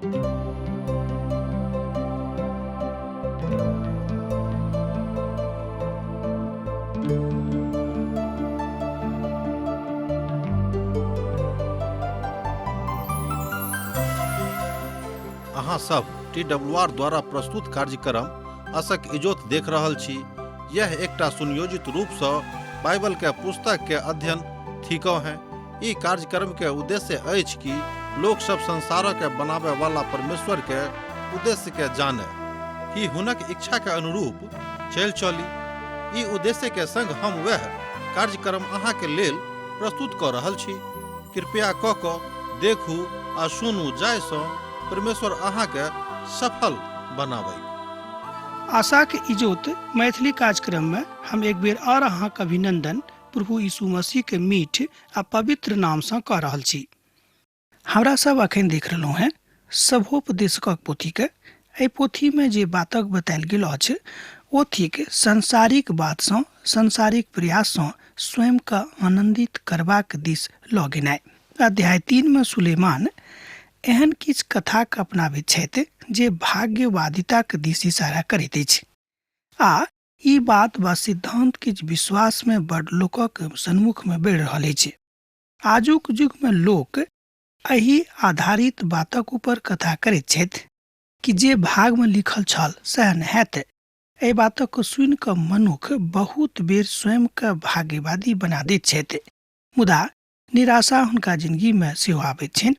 अहाँ सब T W R द्वारा प्रस्तुत कार्यक्रम असक इजोत देख रहल छी। यह एकटा सुनियोजित रूप सँ बाइबल के पुस्तक के अध्ययन थिकौ हैं। ई कार्यक्रम के उद्देश्य अछि कि लोक सब संसार के बनावे वाला परमेश्वर के उद्देश्य के जाने कि हुनक इच्छा के अनुरूप चल चली। ई उद्देश्य के संग हम वह कार्यक्रम अहाँ के लेल प्रस्तुत क रहल छी। कृपया क क देखू आ सुनू जाहि सँ परमेश्वर अहाँ के सफल बनाबै। आशाक इजोत मैथिली कार्यक्रम में हम एक बेर और अहाँक अभिनंदन प्रभु यीशु मसीह के मीठ आ पवित्र नाम सँ कऽ रहल छी। हमरा सब अखन देख रहलहुँ हेँ सभोपदेशकक पोथीके। एहि पोथीमे जे बातक बतायल गेल अछि ओ थिक सांसारिक बातसँ, सांसारिक प्रयाससँ स्वयंके आनन्दित करबाक दिस लऽ गेनाइ। अध्याय 3 मे सुलेमान एहन किछु कथाके अपनाबैत छथि जे भाग्यवादिताक दिस इशारा करैत अछि आ ई बात वा सिद्धांत किछु विश्वासमे बड लोकक सन्मुखमे बढ़ि रहल अछि। आजुक युगमे लोक एहि आधारित बातक ऊपर कथा करैत छथि कि जे भागमे लिखल छल सएह ने हैत। एहि बातक सुनि कऽ मनुख बहुत बेर स्वयंके भाग्यवादी बना दैत छथि, मुदा निराशा हुनका जिंदगीमे सेहो आबैत छनि।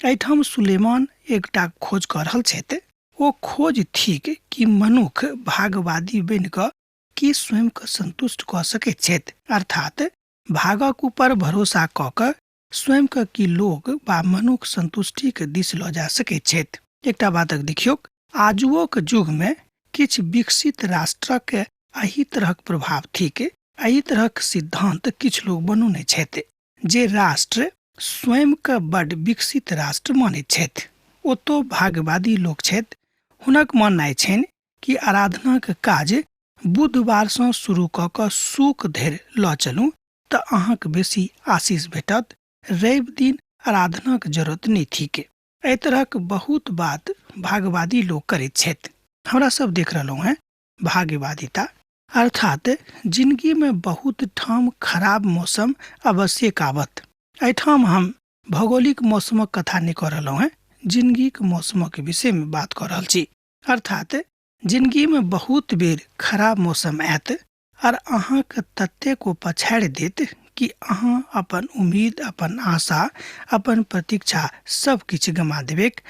एहिठाम सुलेमान एकटा खोज कऽ रहल छथि। ओ खोज थिक कि मनुख भागवादी बनि कऽ की स्वयंके संतुष्ट कऽ सकैत छथि, अर्थात भागक ऊपर भरोसा कऽ कऽ स्वयंके की लोक वा मनुख संतुष्टिके दिस लऽ जा सकैत छथि। एकटा बातक देखियौक, आजुओक युगमे किछु विकसित राष्ट्रक एहि तरहक प्रभाव थिक, एहि तरहक सिद्धांत किछु लोग बनौने छथि जे राष्ट्र स्वयंके बड विकसित राष्ट्र मानैत छथि। ओतौ भाग्यवादी लोक छथि, हुनक माननाइ छनि कि आराधनाक काज बुधवारसँ शुरू कऽ कऽ शुक्र धरि लऽ चलू तऽ अहाँके बेसी आशीष भेटत, रवि दिन आराधनाक जरूरत नहि थिक। एहि तरहक बहुत बात भाग्यवादी लोक करैत छथि। हमरा सब देख रहलहुँ हेँ भाग्यवादिता, अर्थात जिंदगी में बहुत ठाम खराब मौसम अवश्य आवत। एहिठाम हम भौगोलिक मौसमक कथा नहि कऽ रहलहुँ हेँ, जिंदगीक मौसमक विषयमे बात कऽ रहल छी। अर्थात जिंदगी में बहुत बेर खराब मौसम आयत और अहाँके ततेक ओ पछाड़ि देत कि अहाँ अपन उम्मीद, अपन आशा, अपन प्रतीक्षा सब किछु गमा देबेक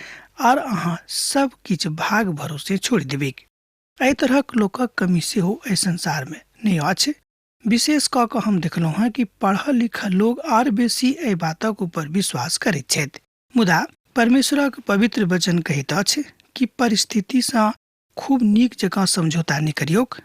और अहाँ सब किछु भाग भरोसे छोड़ि देबेक। एहि तरहक लोकक कमी सेहो एहि संसारमे नहि अछि। विशेष कऽ कऽ हम देखलहुँ हेँ कि पढ़ल लिखल लोक आर बेसी एहि बातक ऊपर विश्वास करैत छथि। मुदा परमेश्वरक पवित्र वचन कहैत अछि कि परिस्थितिसँ खूब नीक जकाँ समझौता नहि करियौक,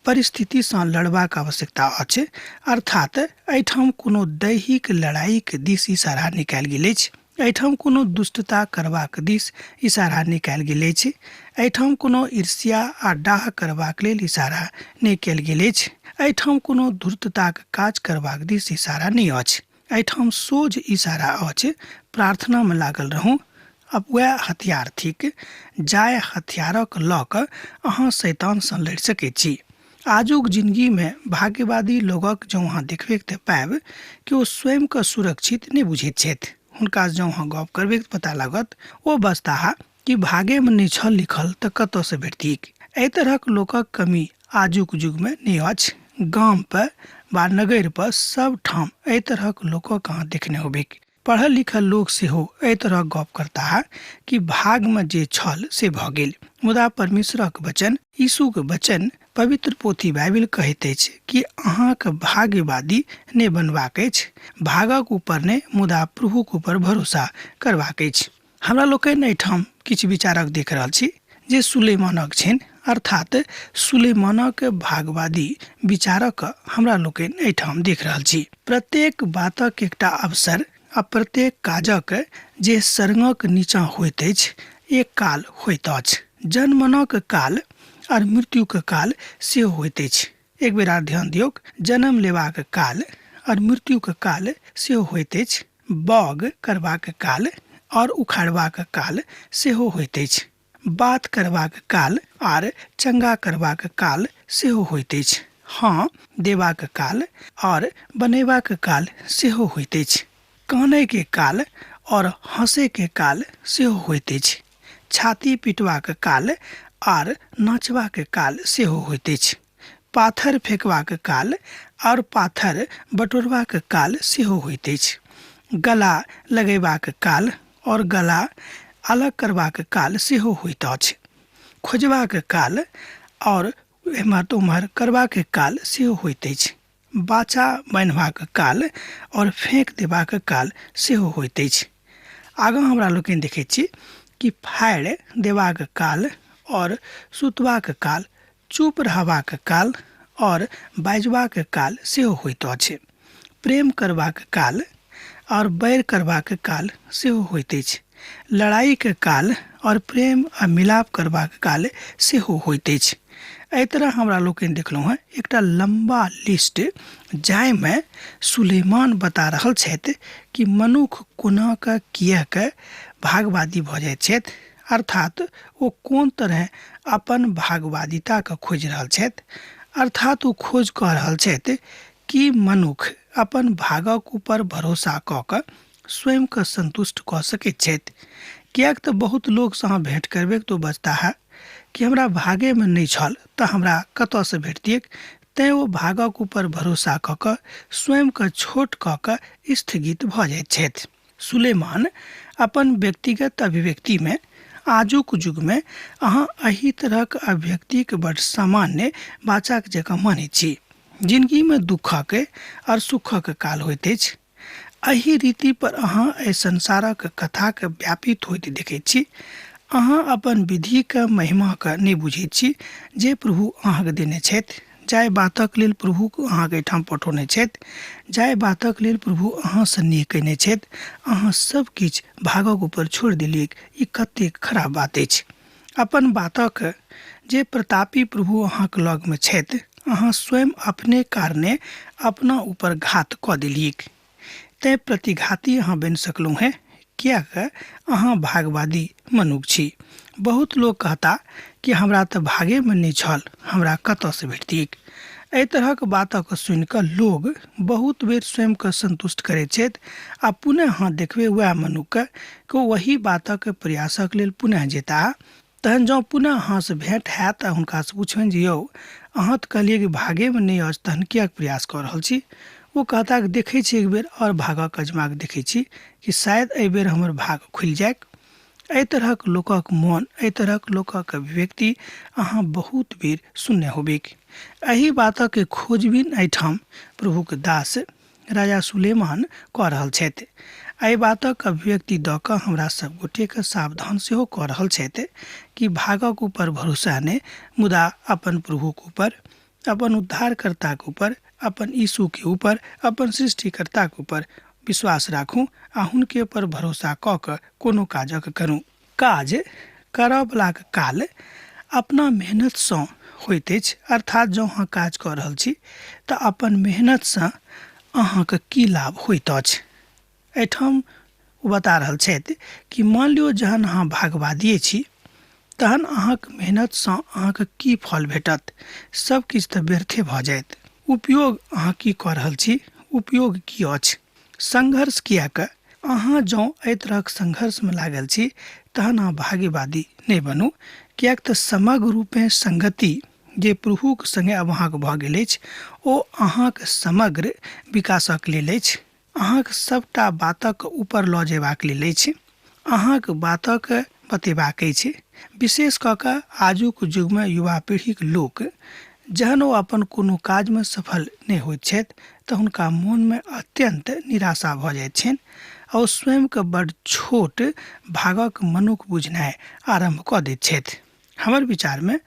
परिस्थितिसँ लड़बाक आवश्यकता अछि। अर्थात एहिठाम कोनो दैहिक लड़ाइक दिस इशारा नहि कयल गेल अछि, एहिठाम कोनो दुष्टता करबाक दिस इशारा नहि कयल गेल अछि, एहिठाम कोनो ईर्ष्या आ डाह करबाक लेल इशारा नहि कयल गेल अछि, एहिठाम कोनो धूर्तताक काज करबाक दिस इशारा नहि अछि। एहिठाम सोझ इशारा अछि प्रार्थनामे लागल रहू। अब वएह हथियार थिक जाहि हथियारक लऽ कऽ अहाँ शैतानसँ लड़ि सकैत छी। आजुक जिंदगीमे भाग्यवादी लोकक जँ अहाँ देखबैक तऽ पायब कि ओ स्वयंके सुरक्षित नहि बुझैत छथि। हुनका जँ अहाँ गप करबैक तऽ पता लागत ओ बजताह कि भागेमे नहि छल लिखल तऽ कतऽसँ भेटतिक। एहि तरहक लोकक कमी आजुक युगमे नहि अछि। गाम पर वा नगर पर सब ठाम एहि तरहक लोकक अहाँ देखने होबैक। पढ़ल लिखल लोक सेहो एहि तरहक गप करताह कि भागमे जे छल से भऽ गेल। मुदा परमेश्वरक वचन, यीशुक वचन, पवित्र पोथी बाइबिल कहैत अछि कि अहाँक भाग्यवादी नहि बनबाक अछि, भागक ऊपर नहि मुदा प्रभुक ऊपर भरोसा करबाक अछि। हमरा लोकनि एहिठाम किछु विचारक देख रहल छी जे सुलेमानक छनि, अर्थात सुलेमानक भागवादी विचारक हमरा लोकनि एहिठाम देख रहल छी। प्रत्येक बातक एकटा अवसर आ प्रत्येक काजक जे सरंगक नीचाँ होइत अछि एक काल होइत अछि। जन्मनक काल आर मृत्युक काल सेहो होइत अछि। एक बेर आर ध्यान दियौक, जन्म लेबाक काल आर मृत्युक काल सेहो होइत अछि। बाग करबाक काल और उखाड़बाक काल सेहो होइत अछि। बात करबाक काल आर चंगा करबाक काल सेहो होइत अछि। हँ देबाक काल और बनेबाक काल सेहो होइत अछि। कानय के काल और हँसै के काल सेहो होइत अछि। छाती पिटबाक काल आर नाचबाक काल सेहो होइत अछि। पाथर फेकबाक काल और पाथर बटोरबाक काल सेहो होइत अछि। गला लगेबाक काल और गला अलग करबाक काल सेहो होइत अछि। खोजबाक काल और एम्हर ओम्हर करबाक काल सेहो होइत अछि। बाचा बान्हबाक काल और फेंक देबाक काल सेहो होइत अछि। आगाँ हमरा लोकनि देखैत छी कि फाड़ि देबाक काल और सुतबाक काल, चुप रहबाक काल और बाजबाक काल सेहो होइत अछि। प्रेम करबाक काल और बैर करबाक काल सेहो होइत अछि। लड़ाईके काल और प्रेम आ मिलाप करबाक काल सेहो होइत अछि। एहि तरह हमरा लोकनि देखलहुँ हेँ एकटा लम्बा लिस्ट, जाहिमे सुलेमान बता रहल छथि कि मनुख कोना कऽ किएक भागवादी भऽ जाइत छथि, अर्थात ओ कोन तरहे अपन भागवादिताके खोजि रहल छथि, अर्थात ओ खोज कऽ रहल छथि कि मनुख अपन भागक ऊपर भरोसा कऽ कऽ स्वयंके संतुष्ट कऽ सकैत छथि। किएक तऽ बहुत लोकसँ अहाँ भेँट करबै तऽ ओ बजता है कि हमरा भागेमे नहि छल तऽ हमरा कतऽसँ भेटतियै, तैँ ओ भागक ऊपर भरोसा कऽ कऽ स्वयंके छोट कऽ कऽ स्थगित भऽ जाइत छथि। सुलेमान अपन व्यक्तिगत अभिव्यक्तिमे आजुक युगमे अहाँ एहि तरहक अभिव्यक्तिके बड सामान्य बाचाक जकाँ मानैत छी। जिनगीमे दुःखक आओर सुखक काल होइत अछि। एहि रीति पर अहाँ एहि संसारक कथाके व्यापित होइत देखैत छी। अहाँ अपन विधिके महिमाके नहि बुझैत छी जे प्रभु अहाँके देने छथि, जाहि बातक लेल प्रभु अहाँके एहिठाम पठौने छथि, जाहि बातक लेल प्रभु अहाँसँ नेह कयने छथि, अहाँ सब किछु भागक ऊपर छोड़ि देलियैक। ई कतेक खराब बात अछि। अपन बातक जे प्रतापी प्रभु अहाँके लगमे छथि, अहाँ स्वयं अपने कारणे अपना ऊपर घात कऽ देलियैक। तैँ प्रतिघाती अहाँ बनि सकलहुँ हेँ, किएक अहाँ भागवादी मनुख छी। बहुत लोक कहता कि हमरा तऽ भागेमे नहि छल, हमरा कतऽसँ भेटतियै। एहि तरहक बातक सुनिकऽ लोग बहुत बेर स्वयंके संतुष्ट करैत छथि आ पुनः अहाँ देखबै वएह मनुखके कि ओ वही बातक प्रयासक लेल पुनः जेताह। तहन जँ पुनः अहाँसँ भेँट हैत आ हुनकासँ पुछबनि जे यौ अहाँ तऽ कहलियै कि भागेमे नहि अछि, तहन किएक प्रयास कऽ रहल छी? ओ कहता कि देखै छी एक बेर आओर भागक अजमा कऽ देखै छी कि शायद एहि बेर हमर भाग खुलि जाइक। एहि तरहक लोकक मोन, एहि तरहक लोकक अभिव्यक्ति अहाँ बहुत बेर सुनने होबैक। एहि बातक खोजबीन एहिठाम प्रभुक दास राजा सुलेमान कऽ रहल छथि। एहि बातक अभिव्यक्ति दऽ कऽ हमरा सब गोटेके सावधान सेहो कऽ रहल छथि कि भागक ऊपर भरोसा नहि, मुदा अपन प्रभुक ऊपर, अपन उद्धारकर्ताके ऊपर, अपन यीशुके ऊपर, अपन सृष्टिकर्ताके ऊपर विश्वास राखू आ हुनके पर भरोसा कऽ कऽ कोनो काजक करू। काज करऽवलाके काल अपना मेहनतसँ होइत अछि, अर्थात जँ अहाँ काज कऽ रहल छी तऽ अपन मेहनतसँ अहाँके की लाभ होइत अछि। एहिठाम ओ बता रहल छथि कि मान लियौ जहन अहाँ भागवादिये छी तहन अहाँके मेहनतसँ अहाँके की फल भेटत, सब किछु तऽ व्यर्थे भऽ जायत। उपयोग अहाँ की कऽ रहल छी, उपयोग की अछि, संघर्ष किएक? अहाँ जँ एहि तरहक संघर्षमे लागल छी तहन अहाँ भाग्यवादी नहि बनू, किएक तऽ समग्र रूपेँ संगति जे प्रभुक सङ्गे आब अहाँके भऽ गेल अछि ओ अहाँके समग्र विकासक लेल अछि, अहाँके सबटा बातक ऊपर लऽ जेबाक लेल अछि, अहाँके बातक बतेबाक अछि। विशेष कऽ कऽ आजुक युगमे युवा पीढ़ीक लोक जहन ओ अपन कोनो काजमे सफल नहि होइत छथि तऽ हुनका मोनमे अत्यन्त निराशा भऽ जाइत छनि आ ओ स्वयंके बड्ड छोट भागक मनुख बुझनाइ आरम्भ कऽ दैत छथि। हमर विचारमे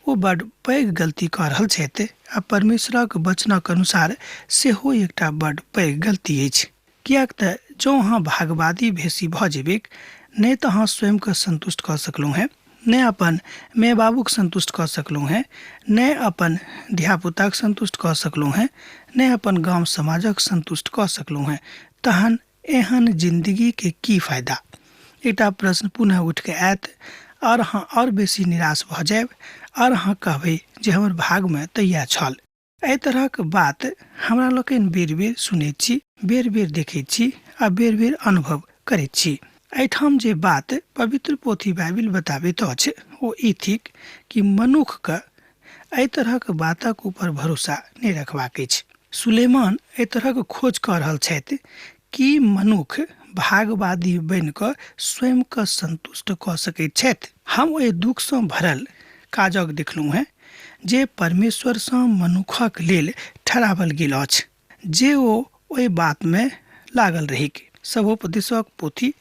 ओ बड्ड पैघ गलती कऽ रहल छथि आ परमेश्वरक वचनक अनुसार सेहो एकटा बड्ड पैघ गलती अछि। किएक तऽ जँ अहाँ भागवादी बेसी भऽ जेबैक, नहि तऽ अहाँ स्वयंके संतुष्ट कऽ सकलहुँ हेँ, नहि अपन माय बाबूके संतुष्ट कऽ सकलहुँ हेँ, नहि अपन धियापुताके संतुष्ट कऽ सकलहुँ हेँ, नहि अपन गाम समाजक संतुष्ट कऽ सकलहुँ हेँ, तहन एहन जिन्दगीके की फायदा? एकटा प्रश्न पुनः उठि कऽ आयत आओर अहाँ आओर बेसी निराश भऽ जायब आओर अहाँ कहबै जे हमर भागमे तऽ इएह छल। एहि तरहक बात हमरा लोकनि बेर बेर सुनैत छी, बेर बेर देखैत छी आ बेर बेर अनुभव करैत छी। एहिठाम जे बात पवित्र पोथी बाइबिल बताबैत अछि ओ ई थिक कि मनुखके एहि तरहक बातक ऊपर भरोसा नहि रखबाक अछि। सुलेमान एहि तरहक खोज कऽ रहल छथि कि मनुख भागवादी बनि कऽ स्वयंके संतुष्ट कऽ सकैत छथि। हम ओहि दुःखसँ भरल काजक देखलहुँ हेँ जे परमेश्वरसँ मनुखक लेल ठहरावल गेल अछि, जे ओ ओहि बातमे लागल रहिक। सभोपदेशक पोथी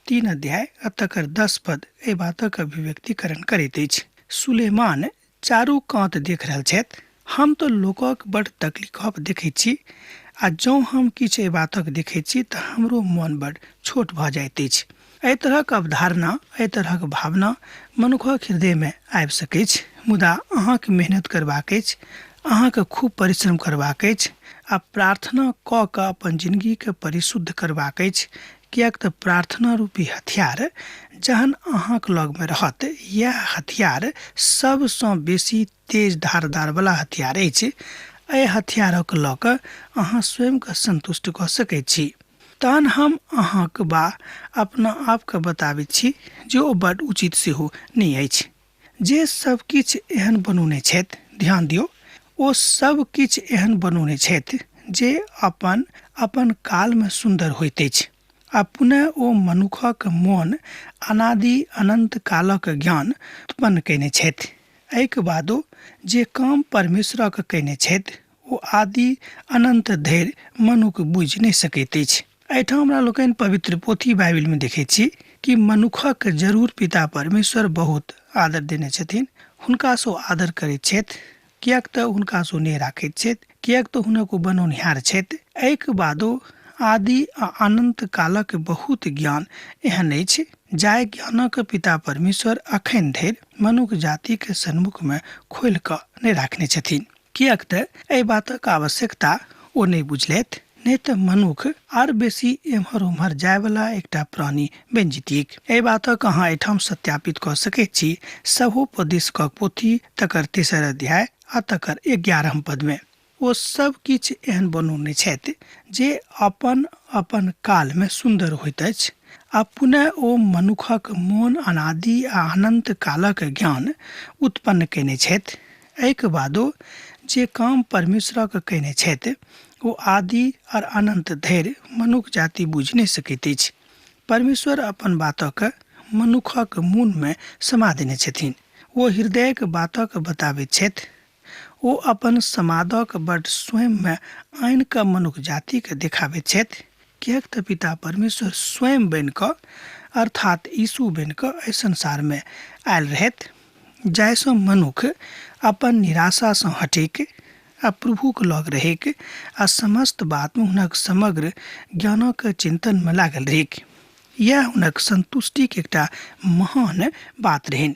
3 अध्याय आ तकर 10 पद एहि बातक अभिव्यक्तिकरण करैत अछि। सुलेमान चारू कात देख रहल छथि। हम तऽ लोकक बड्ड तकलीफ देखैत छी आ जँ हम किछु एहि बातक देखैत छी तऽ हमरो मन बड्ड छोट भऽ जाइत अछि। एहि तरहक अवधारणा, एहि तरहक भावना मनुखक हृदयमे आबि सकैछ, मुदा अहाँके मेहनत करबाक अछि, अहाँके खूब परिश्रम करबाक अछि आ प्रार्थना कऽ कऽ अपन जिनगीके परिशुद्ध करबाक अछि, किएक तऽ प्रार्थना रूपी हथियार जहन अहाँके लगमे रहत, इएह हथियार सबसँ बेसी तेज धारदारवला हथियार अछि। एहि हथियारक लऽ कऽ अहाँ स्वयंके संतुष्ट कऽ सकैत छी। तहन हम अहाँके बा अपना आपके बताबैत छी जे ओ बड्ड उचित सेहो नहि अछि। जे सब किछु एहन बनौने छथि, ध्यान दियौ, ओ सब किछु एहन बनौने छथि जे अपन अपन कालमे सुन्दर होइत अछि आ पुनः ओ मनुखक मोन अनादि अनन्त कालक ज्ञान उत्पन्न कयने छथि। एहिके बादो जे काम परमेश्वरक कयने छथि ओ आदि अनन्त धरि मनुख बुझि नहि सकैत अछि। एहिठाम हमरा लोकनि पवित्र पोथी बाइबिलमे देखैत छी कि मनुखक जरूर पिता परमेश्वर बहुत आदर देने छथिन, हुनकासँ ओ आदर करैत छथि, किएक तऽ हुनकासँ ओ नेह राखैत छथि, किएक तऽ हुनक ओ बनौनिहार छथि। एहिके बादो आदि आ अनन्त कालक बहुत ज्ञान एहन अछि जाहि ज्ञानक पिता परमेश्वर अखन धरि मनुख जातिके सन्मुखमे खोलि कऽ नहि राखने छथिन, किएक तऽ एहि बातक आवश्यकता ओ नहि बुझलथि, नहि तऽ मनुख आर बेसी एम्हर ओम्हर जायवला एकटा प्राणी बनि जितिक। एहि बातक अहाँ एहिठाम सत्यापित कऽ सकैत छी सभोपदेशकक पोथी तकर 3 अध्याय आ तकर 11 पदमे। ओ सब किछु एहन बनौने छथि जे अपन अपन कालमे सुन्दर होइत अछि आ पुनः ओ मनुखक मोन अनादि आ अनन्त कालक ज्ञान उत्पन्न कयने छथि। एहिके बादो जे काम परमेश्वरक कयने छथि ओ आदि आओर अनन्त धरि मनुख जाति बुझि नहि सकैत अछि। परमेश्वर अपन बातक मनुखक मोनमे समा देने छथिन। ओ हृदयक बातक बताबैत छथि। ओ अपन समादक बड स्वयंमे आनि कऽ मनुख जातिके देखाबैत छथि, किएक तऽ पिता परमेश्वर स्वयं बनि कऽ अर्थात यीशु बनि कऽ एहि संसारमे आयल रहथि, जाहिसँ मनुख अपन निराशासँ हटैक आ प्रभुक लग रहैक आ समस्त बातमे हुनक समग्र ज्ञानक चिन्तनमे लागल रहैक। इएह हुनक संतुष्टिके एकटा महान बात रहनि।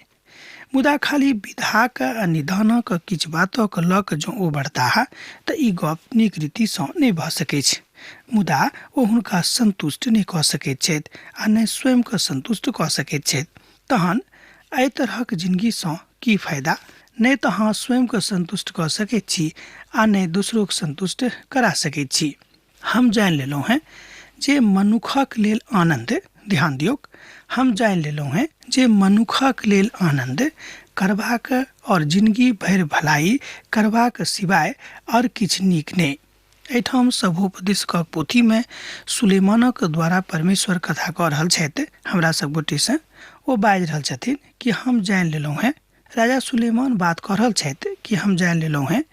मुदा खाली विधाक आ निदानक किछु बातक लऽ कऽ जँ ओ बढ़ताह तऽ ई गप नीक रीतिसँ नहि भऽ सकैछ। मुदा ओ हुनका संतुष्ट नहि कऽ सकैत छथि आ नहि स्वयंके संतुष्ट कऽ सकैत छथि। तहन एहि तरहक जिनगीसँ की फायदा? नहि तऽ अहाँ स्वयंके संतुष्ट कऽ सकैत छी आ नहि दोसरोके संतुष्ट करा सकैत छी। हम जानि लेलहुँ हेँ जे मनुखक लेल आनन्द, ध्यान दियौक, हम जानि लेलहुँ हेँ जे मनुखक लेल आनन्द करबाक आओर जिनगी भरि भलाई करबाक सिवाय आओर किछु नीक नहि। एहिठाम सभोपदेशकक पोथीमे सुलेमानक द्वारा परमेश्वर कथा कऽ रहल छथि हमरा सब गोटेसँ। ओ बाजि रहल छथिन कि हम जानि लेलहुँ हेँ, राजा सुलेमान बात कऽ रहल छथि कि हम जानि लेलहुँ हेँ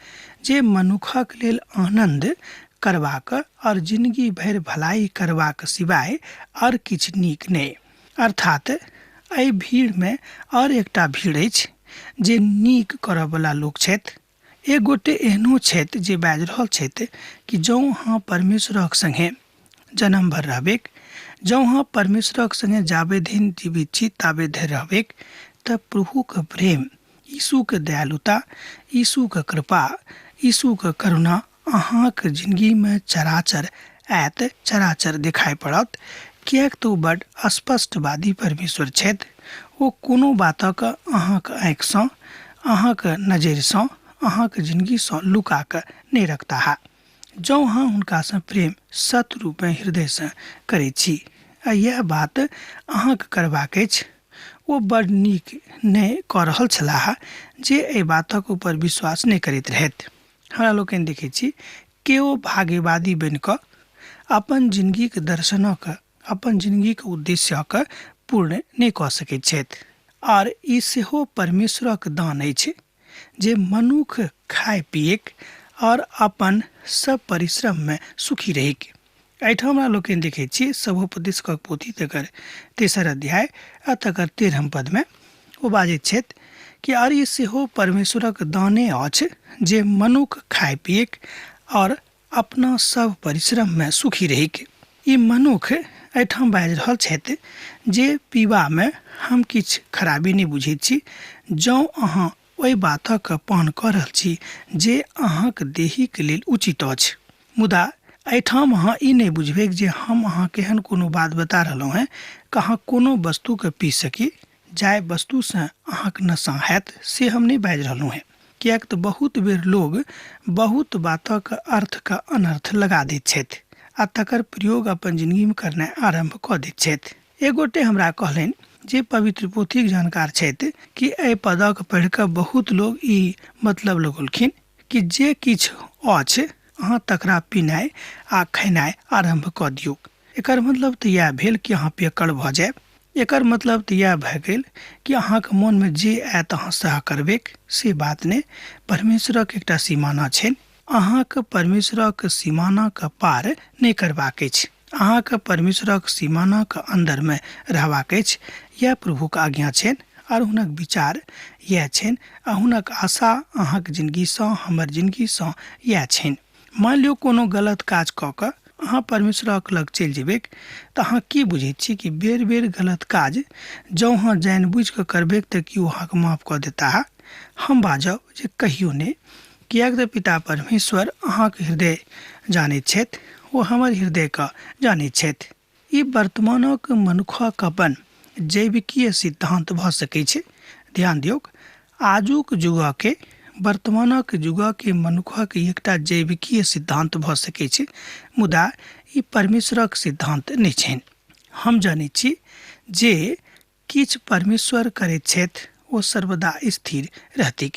जे मनुखक लेल आनन्द करबाक आओर जिनगी भरि भलाई करबाक सिवाय आओर किछु नीक नहि। अर्थात एहि भीड़मे आओर एकटा भीड़ अछि जे नीक करऽवला लोक छथि। एक गोटे एहनो छथि जे बाजि रहल छथि कि जँ अहाँ परमेश्वरक सङ्गे जन्म भर रहबेक, जँ अहाँ परमेश्वरक सङ्गे जाबे दिन जीवित छी ताबे धरि रहबेक, तऽ प्रभुके प्रेम, यीशुके दयालुता, यीशुके कृपा, यीशुके करुणा अहाँके जिनगीमे चराचर आयत, चराचर देखाइ पड़त। किएक तऽ ओ बड स्पष्टवादी परमेश्वर छथि। ओ कोनो बातक अहाँक आँखिसँ, अहाँक नजरिसँ, अहाँक जिनगीसँ लुका कऽ नहि रखताह। जँ अहाँ हुनकासँ प्रेम सत रूपे हृदयसँ करै छी आ इएह बात अहाँके करबाक अछि। ओ बड नीक नहि कऽ रहल छलाह जे एहि बातक ऊपर विश्वास नहि करैत रहथि। हमरा लोकनि देखै छी केओ भाग्यवादी बनि कऽ अपन जिनगीक दर्शनक, अपन जिनगीक उद्देश्यक पूर्ण नहि कऽ सकैत छथि। आर ई सेहो परमेश्वरक दान अछि जे मनुख खाय पियैक और अपन सब परिश्रममे सुखी रहैक। एहिठाम हमरा लोकनि देखै छी सभोपदेशकक पोथी तकर 3 अध्याय आ तकर 13 पदमे ओ बाजैत छथि कि आर ई सेहो परमेश्वरक दाने अछि जे मनुख खाय पियैक और अपना सब परिश्रममे सुखी रहैक। ई मनुख एहिठाम बाजि रहल छथि जे पीबामे हम किछु खराबी नहि बुझैत छी, जँ अहाँ ओहि बातक पान कऽ रहल छी जे अहाँक देहीके लेल उचित अछि। मुदा एहिठाम अहाँ ई नहि बुझबै जे हम अहाँ केहन कोनो बात बता रहलहुँ हेँ कि अहाँ कोनो वस्तुके पी सकी, जाहि वस्तुसँ अहाँके नशा हैत से हम नहि बाजि रहलहुँ हेँ। किएक तऽ बहुत बेर लोग बहुत बातक अर्थके अनर्थ लगा दैत छथि आ तकर प्रयोग अपन जिनगीमे करनाइ आरम्भ कऽ दैत छथि। एक गोटे हमरा कहलनि जे पवित्र पोथीक जानकार छथि कि एहि पदक पढ़ि कऽ बहुत लोग ई मतलब लगौलखिन कि जे किछु अछि अहाँ तकरा पीनाइ आ खेनाइ आरम्भ कऽ दियौ। एकर मतलब तऽ इएह भेल कि अहाँ पियक्कड़ भऽ जायब। एकर मतलब तऽ इएह भए गेल कि अहाँके मोनमे जे आयत अहाँ सएह करबैक, से बात नहि। परमेश्वरक एकटा सीमाना छनि, अहाँके परमेश्वरक सीमानाके पार नहि करबाक अछि, अहाँके परमेश्वरक सीमानाके अन्दरमे रहबाक अछि। इएह प्रभुके आज्ञा छनि आर हुनक विचार इएह छनि आ हुनक आशा अहाँके जिनगीसँ, हमर जिनगीसँ इएह छनि। मानि लियौ कोनो गलत काज कऽ कऽ अहाँ परमेश्वरक लग चलि जेबैक तऽ अहाँ की बुझैत छी कि बेर बेर गलत काज जँ अहाँ जानि बुझि कऽ करबैक तऽ की ओ अहाँके माफ कऽ देताह? हम बाजब जे कहियो नहि, किएक तऽ पिता परमेश्वर अहाँके हृदय जानैत छथि, ओ हमर हृदयके जानैत छथि। ई वर्तमानक मनुखक अपन जैविकीय सिद्धांत भऽ सकै छै। ध्यान दियौक, आजुक युगके, वर्तमानक युगके मनुखक एकटा जैविकीय सिद्धांत भऽ सकै छै, मुदा ई परमेश्वरक सिद्धांत नहि छनि। हम जानै छी जे किछु परमेश्वर करैत छथि ओ सर्वदा स्थिर रहतिक।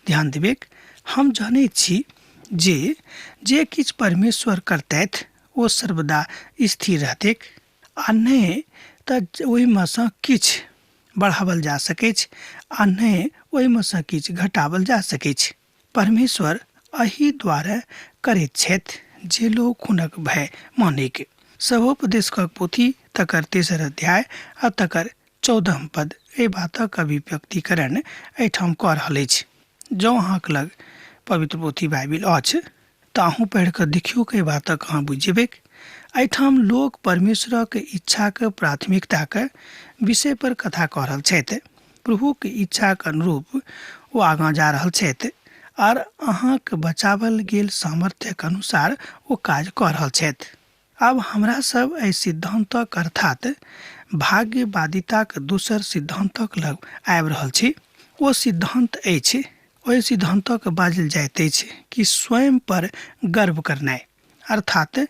ध्यान देबेक, हम जानैत छी जे जे किछु परमेश्वर करतथि ओ सर्वदा स्थिर रहतैक आ नहि तऽ ओहिमे सँ किछु बढ़ाओल जा सकैछ आ नहि ओहिमे सँ किछु घटाओल जा सकैछ। परमेश्वर एहि द्वारे करैत छथि जे लोक हुनक भय मानैक। सभोपदेशकक पोथी तकर 3 अध्याय आ तकर 14 पद एहि बातक अभिव्यक्तिकरण एहिठाम कऽ रहल अछि। जँ अहाँके लग पवित्र पोथी बाइबिल अछि तऽ अहूँ पढ़ि कऽ देखियौ एहि बातक अहाँ बुझि जेबैक। एहिठाम लोक परमेश्वरक इच्छाके प्राथमिकताके विषय पर कथा कऽ रहल छथि। प्रभुके इच्छाके अनुरूप ओ आगाँ जा रहल छथि आर अहाँके बचावल गेल सामर्थ्यक अनुसार ओ काज कऽ रहल छथि। आब हमरा सब एहि सिद्धांतक अर्थात भाग्यवादिताक दोसर सिद्धांतक लग आबि रहल छी। ओ सिद्धांत अछि, ओहि सिद्धांतक बाजल जाइत अछि कि स्वयं पर गर्व करनाइ, अर्थात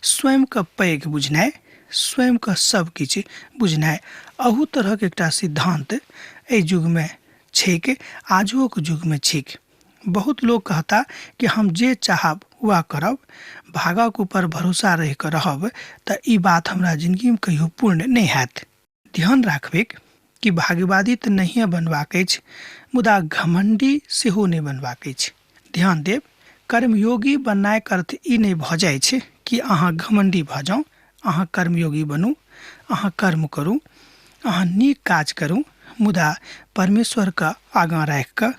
स्वयंके पैघ बुझनाइ, स्वयंके सब किछु बुझनाइ। अहू तरहक एकटा सिद्धांत एहि युगमे छैक, आजुक युगमे छैक। बहुत लोग कहता कि हम जे चाहब वह करब, भागक ऊपर भरोसा रहि कऽ रहब तऽ ई बात हमरा जिनगीमे कहियो पूर्ण नहि हैत। ध्यान राखबैक कि भाग्यवादी तऽ नहिए बनबाक अछि, मुदा घमंडी सेहो नहि बनबाक अछि। ध्यान देब, कर्मयोगी बननाइके अर्थ ई नहि भऽ जाइ छै कि अहाँ घमंडी भऽ जाउ। अहाँ कर्मयोगी बनू, अहाँ कर्म करू, अहाँ नीक काज करू, मुदा परमेश्वरके आगाँ राखि कऽ,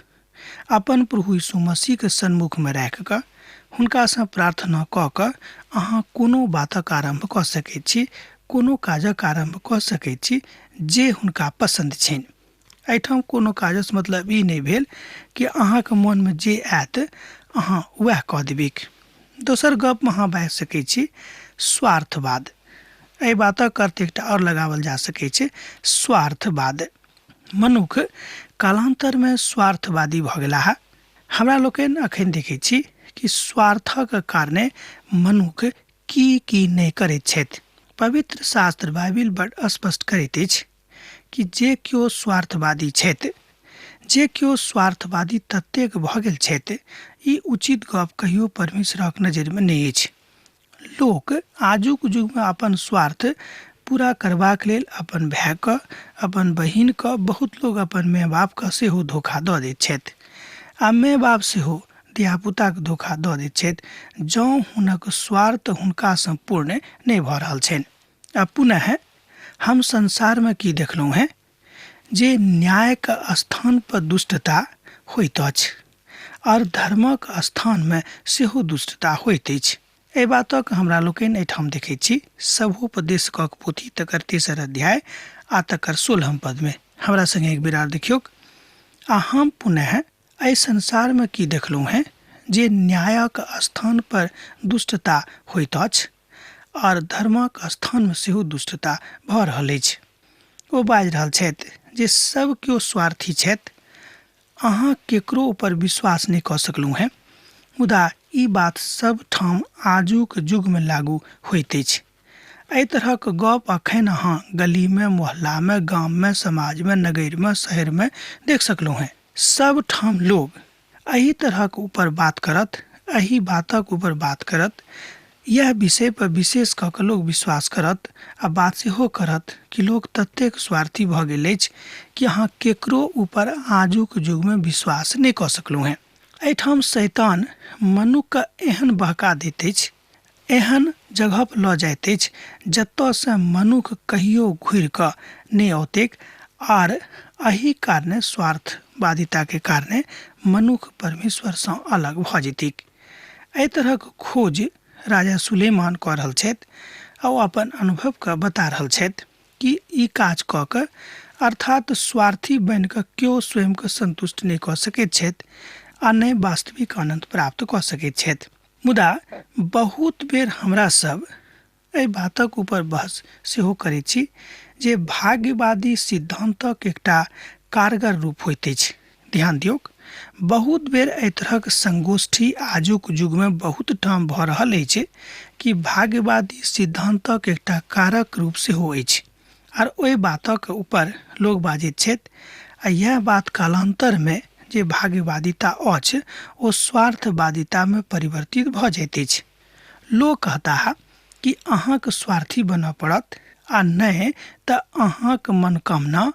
अपन प्रभु यीशु मसीहके सन्मुखमे राखि कऽ, हुनकासँ प्रार्थना कऽ कऽ अहाँ कोनो बातक आरम्भ कऽ सकै छी, कोनो काजक आरम्भ कऽ सकै छी जे हुनका पसन्द छनि। एहिठाम कोनो काजसँ मतलब ई नहि भेल कि अहाँके मोनमे जे आयत अहाँ वएह कऽ देबैक। दोसर गपमे अहाँ बाजि सकै छी स्वार्थवाद। एहि बातक अर्थ एकटा आओर लगाओल जा सकैत छै, स्वार्थवाद। मनुख कालान्तरमे स्वार्थवादी भऽ गेलाह। हमरा लोकनि अखन देखै छी कि स्वार्थक कारणे मनुख की की नहि करैत छथि। पवित्र शास्त्र बाइबिल बड स्पष्ट करैत अछि कि जे केओ स्वार्थवादी छथि, जे केओ स्वार्थवादी ततेक भऽ गेल छथि, ई उचित गप कहियो परमेश्वरक नजरिमे नहि अछि। लोक आजुक युगमे अपन स्वार्थ पूरा करबाक लेल अपन भायके, अपन बहिनके, बहुत लोक अपन माय बापके सेहो धोखा दऽ दैत छथि आ माय बाप सेहो धियापुताके धोखा दऽ दैत छथि जँ हुनक स्वार्थ हुनकासँ पूर्ण नहि भऽ रहल छनि। आ पुनः हम संसारमे की देखलहुँ हेँ जे न्यायके स्थानपर दुष्टता होइत अछि आओर धर्मक स्थानमे सेहो दुष्टता होइत अछि। एहि बातक हमरा लोकनि एहिठाम देखैत छी सभोपदेशकक पोथी तकर तेसर अध्याय आ तकर 16 पदमे। हमरा संगे एक बेर आर देखियौक। आ हम पुनः एहि संसारमे की देखलहुँ हेँ जे न्यायक स्थान पर दुष्टता होइत अछि आओर धर्मक स्थानमे सेहो दुष्टता भऽ रहल अछि। ओ बाजि रहल छथि जे सब केओ स्वार्थी छथि, अहाँ केकरो ऊपर विश्वास नहि कऽ सकलहुँ हेँ। मुदा ई बात सब ठाम आजुक युगमे लागू होइत अछि। एहि तरहक गप अखन अहाँ गलीमे, मोहल्लामे, गाममे, समाजमे, नगरमे, शहरमे देख सकलहुँ हेँ। सब ठाम लोग एहि तरहक ऊपर बात करत, एहि बातक ऊपर बात करत, यह विषय पर विशेष कऽ कऽ लोक विश्वास करत आ बात सेहो करत कि लोक ततेक स्वार्थी भऽ गेल अछि कि अहाँ केकरो ऊपर आजुक युगमे विश्वास नहि कऽ सकलहुँ हेँ। एहिठाम शैतान मनुखके एहन बहका दैत अछि, एहन जगह पर लऽ जाइत अछि जतयसँ मनुख कहियो घुरि कऽ नहि औतैक आर एहि कारणे स्वार्थवादिताके कारणे मनुख परमेश्वरसँ अलग भऽ जेतैक। एहि तरहक खोज राजा सुलेमान कऽ रहल छथि आ ओ अपन अनुभवके बता रहल छथि कि ई काज कऽ कऽ अर्थात स्वार्थी बनि कऽ केओ स्वयंके संतुष्ट नहि कऽ सकैत छथि आ नहि वास्तविक आनन्द प्राप्त कऽ सकैत छथि। मुदा बहुत बेर हमरा सब एहि बातक ऊपर बहस सेहो करैत छी जे भाग्यवादी सिद्धान्तक एकटा कारगर रूप होइत अछि। ध्यान दियौक, बहुत बेर एहि तरहक संगोष्ठी आजुक युगमे बहुत ठाम भऽ रहल अछि कि भाग्यवादी सिद्धान्तक एकटा कारक रूप सेहो अछि आर ओहि बातक ऊपर लोक बाजैत छथि आ इएह बात कालान्तरमे जे भाग्यवादिता अछि ओ स्वार्थवादितामे परिवर्तित भऽ जाइत अछि। लोक कहताह कि अहाँके स्वार्थी बनऽ पड़त आ नहि तऽ अहाँके मनोकामना,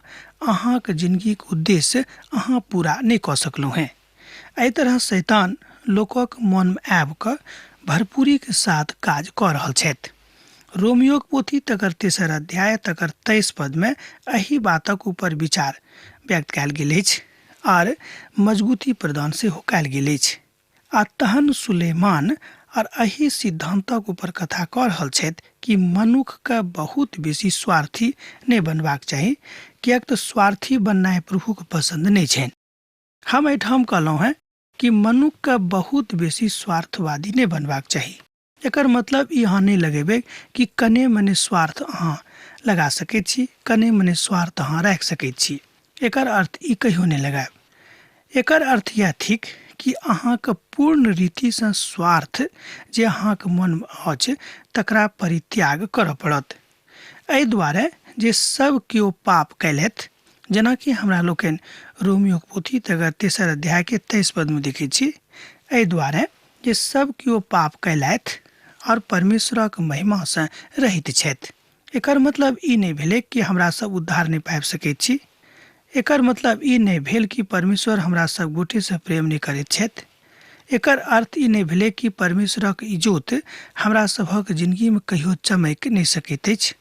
अहाँके जिनगीके उद्देश्य अहाँ पूरा नहि कऽ सकलहुँ हेँ। एहि तरह शैतान लोकक मनमे आबि कऽ भरपूरीके साथ काज कऽ रहल छथि। रोमियोक पोथी तकर तेसर अध्याय तकर 23 पदमे एहि बातक ऊपर विचार व्यक्त कयल गेल अछि आर मजबूती प्रदान सेहो कयल गेल अछि। आ तहन सुलेमान आर एहि सिद्धान्तक ऊपर कथा कऽ रहल छथि कि मनुखके बहुत बेसी स्वार्थी नहि बनबाक चाही, किएक तऽ स्वार्थी बननाइ प्रभुके पसन्द नहि छनि। हम एहिठाम कहलहुँ हेँ कि मनुखके बहुत बेसी स्वार्थवादी नहि बनबाक चाही। एकर मतलब ई अहाँ नहि लगेबै कि कने मने स्वार्थ अहाँ लगा सकैत छी, कने मने स्वार्थ अहाँ राखि सकैत छी। एकर अर्थ ई कहियो नहि लगायब। एकर अर्थ इएह थिक कि अहाँके पूर्ण रीतिसँ स्वार्थ जे अहाँके मनमे अछि तकरा परित्याग करऽ पड़त। एहि दुआरे जे सब केओ पाप कयलथि, जेनाकि हमरा लोकनि रोमियोक पोथी तकर तेसर अध्यायके 23 पदमे देखैत छी, एहि दुआरे जे सब केओ पाप कयलथि आओर परमेश्वरक महिमासँ रहित छथि। एकर मतलब ई नहि भेलै कि हमरा सब उद्धार नहि पाबि सकैत छी। एकर मतलब ई नहि भेल कि परमेश्वर हमरा सब गोटेसँ प्रेम नहि करैत छथि। एकर अर्थ ई नहि भेलै कि परमेश्वरक इजोत हमरा सभक जिनगीमे कहियो चमकि नहि सकैत अछि।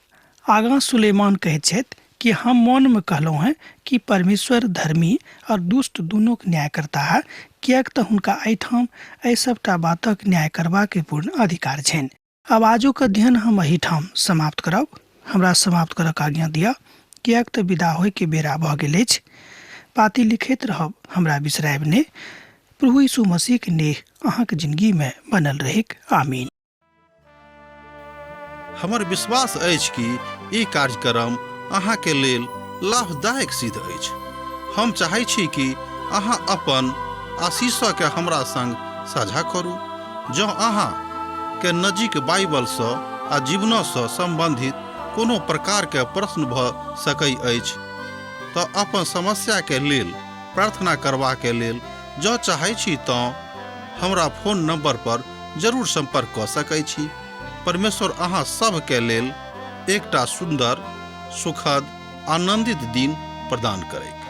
आगाँ सुलेमान कहैत छथि कि हम मोनमे कहलहुँ हेँ कि परमेश्वर धर्मी आओर दुष्ट दुनूक न्याय करताह, किएक तऽ हुनका एहिठाम एहि सभटा बातक न्याय करबाक पूर्ण अधिकार छनि। आब आजुक अध्ययन हम एहिठाम समाप्त करब। हमरा समाप्त करक आज्ञा दिअ, किएक तऽ विदा होइके बेरा भऽ गेल अछि। पाती लिखैत रहब, हमरा बिसरायब नहि। प्रभु यीशु मसीहके नेह अहाँके जिनगीमे बनल रहैक। आमीन। हमर विश्वास अछि कि ई कार्यक्रम अहाँके लेल लाभदायक सिद्ध अछि। हम चाहै छी कि अहाँ अपन आशीषके हमरा संग साझा करू। जँ अहाँ के नजीक बाइबलसँ आ जीवनसँ सम्बन्धित कोनो प्रकारके प्रश्न भऽ सकै अछि तऽ अपन समस्याके लेल प्रार्थना करबाके लेल जँ चाहै छी तँ हमरा फोन नंबर पर जरूर संपर्क कऽ सकै छी। परमेश्वर अहाँ सभके लेल एकटा सुन्दर, सुखद, आनंदित दिन प्रदान करैत।